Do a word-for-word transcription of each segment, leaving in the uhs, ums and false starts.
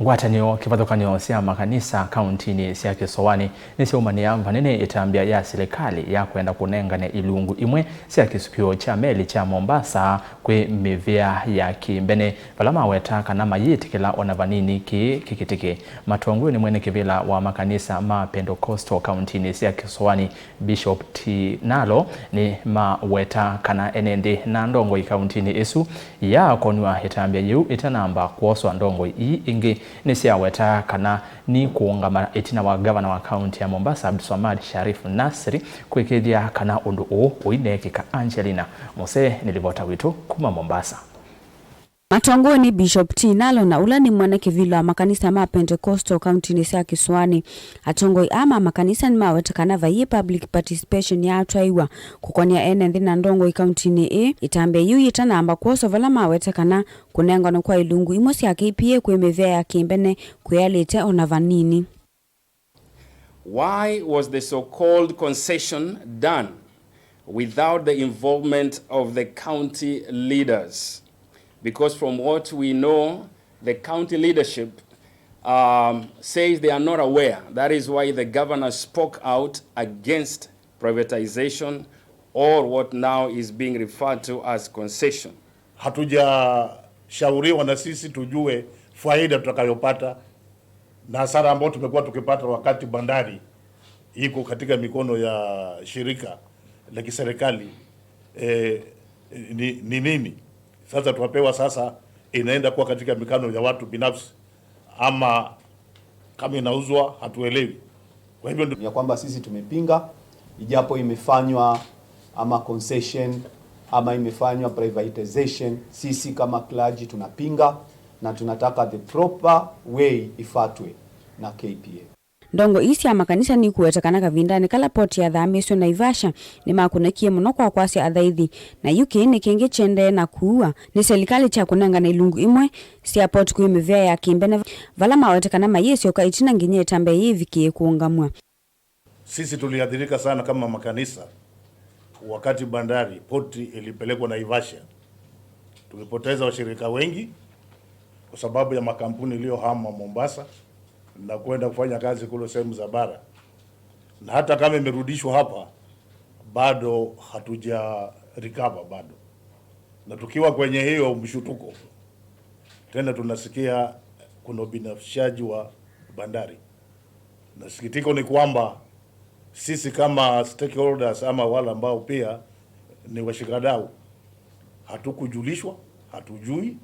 Ngwatanĩo kĩvathũkany'o sya makanisa kauntinĩ sya Kĩsũanĩ nĩsyaumanĩa vanene ĩtambya ya silikalĩ ya kwenda kũnengane ilungu imwe sya kĩsukĩo kya meli kya Mombasa kwĩ mĩvĩa ya kĩmbene, vala maweta kana mayĩtĩkĩla ona vanini kĩĩ kĩkĩtĩke. Matongoew'e nĩ mwene kĩvĩla wa makanisa ma Pentecostal kauntinĩ sya Kĩsũanĩ, Bishop Tinalo, nĩmaweta kana ene nthĩ na ndongoi kauntinĩ ĩsu yaakonw'a ĩtambya yĩu ĩtanamba kwoswa, ndongoi ii ingĩ nĩsyaweta kana ni kũũngama ĩtina wa ngavana wa kaunti ya Mombasa, Abdulswamad Sharif Nasri, kwĩkĩĩthya kana ũndũ ũũ ũineekĩka. Angelina Mose nĩ livota witũ kuma Mombasa. Matongoew'e nĩ Bishop Tinalo, na ũla nĩ mwene kĩvĩla wa makanisa ma Pentecostal kauntinĩ sya Kĩsũanĩ. Atongoi aa ma makanisa nĩmaweta kana vaiĩ public participation yaatwaĩwa kũkonĩa ene nthĩ na ndongoi kauntinĩ ĩĩ ĩtambya yĩu yĩtanamba kwoswa, vala maweta kana kũnenganwa kwa ilungu imwe sya K P A kwĩ mĩvĩa ya kĩmbene kwĩalĩte ona vanini. Why was the so-called concession done without the involvement of the county leaders? Because from what we know, the county leadership, um, says they are not aware. That is why the governor spoke out against privatization, or what now is being referred to as concession. Hatujashauriwa na sisi tujue faida tutakayopata na hasara ambayo tumekuwa tukipata wakati bandari iko katika mikono ya shirika la kiserikali, eh, ni, ni nini. Sasa tuwapewa, sasa inaenda kuwa katika mikono ya watu binafsi, ama kama inauzwa, hatuelewi. Kwa hivyo ndio ya kwamba sisi tumepinga, ijapo imefanywa ama concession ama imefanywa privatization, sisi kama clergy tunapinga na tunataka the proper way ifatwe na K P A. Ndongo ii sya makanisa nikũweta kana kavindanĩ kala poti yathamĩĩswe Naivasha, nĩmakũnekie mũno kwa kwasya athaithi, na yu kĩĩ nĩ kĩngĩ kyendee na kuua nĩ silikalĩ kya kũnengane ilungu imwe sya poti kwĩ mĩvĩa ya kĩmbene, vala maweta kana mayĩsyoka ĩtina nginya ĩtambya yĩĩ ĩvikĩe kũũngamw'a. Sisi tuliathirika sana kama makanisa wakati bandari, poti ilipelekwa Naivasha. Tulipoteza washirika wengi kwa sababu ya makampuni iliyohama Mombasa na kwenda kufanya kazi kule sehemu za bara. Na hata kama imerudishwa hapa, bado hatuja recover bado. Na tukiwa kwenye hiyo mshutuko, tena tunasikia kuna ubinafsishaji wa bandari. Na sikitiko ni kwamba sisi kama stakeholders ama wale ambao pia ni washikadau, hatukujulishwa, hatujui,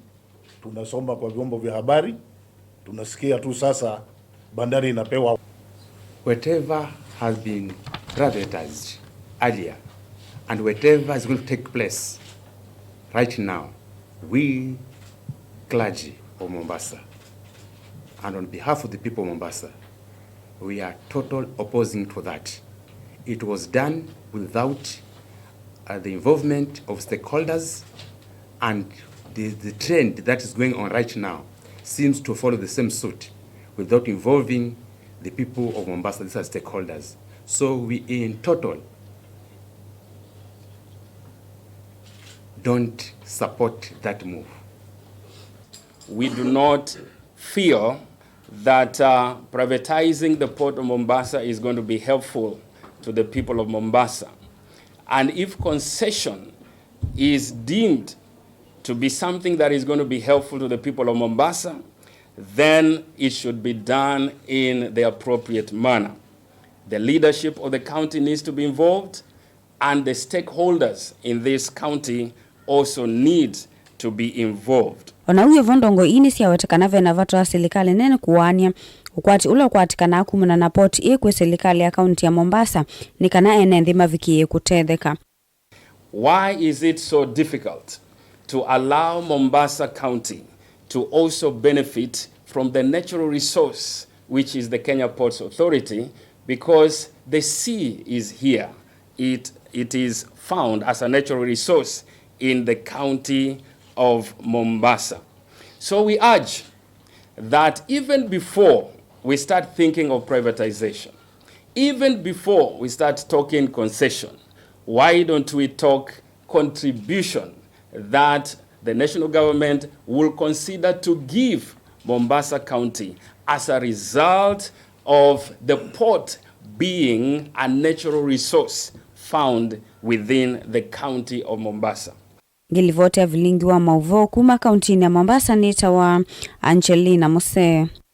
tunasoma kwa vyombo vya habari, tunasikia tu sasa bandari inapewa. Whatever has been privatized earlier and whatever is going to take place right now, we clergy of Mombasa, and on behalf of the people of Mombasa, we are total opposing to that. It was done without, uh, the involvement of stakeholders, and the, the trend that is going on right now seems to follow the same suit without involving the people of Mombasa. These are stakeholders. So we in total don't support that move. We do not feel that, uh, privatizing the port of Mombasa is going to be helpful to the people of Mombasa. And if concession is deemed to be something that is going to be helpful to the people of Mombasa, then it should be done in the appropriate manner. The leadership of the county needs to be involved, and the stakeholders in this county also need to be involved. Ona ũu vo, ndongo ii nĩsyaweta kana ve na vata wa silikalĩ nene kũaany'a ũkwati ũla ũkwatĩkanaa kumana na poti ĩĩ kwĩ silikalĩ ya kaunti ya Mombasa nĩ kana ene nthĩ mavikĩĩe kũtetheka. Why is it so difficult to allow Mombasa County to also benefit from the natural resource which is the Kenya Ports Authority? Because the sea is here. It, it is found as a natural resource in the county of Mombasa. So we urge that even before we start thinking of privatization, even before we start talking concession, why don't we talk contribution that the national government will consider to give Mombasa County as a result of the port being a natural resource found within the county of Mombasa. Ngĩlivoti ya vilingi wa maũvoo kuma kauntinĩ ya Mombasa nĩtawa Angelina Musee.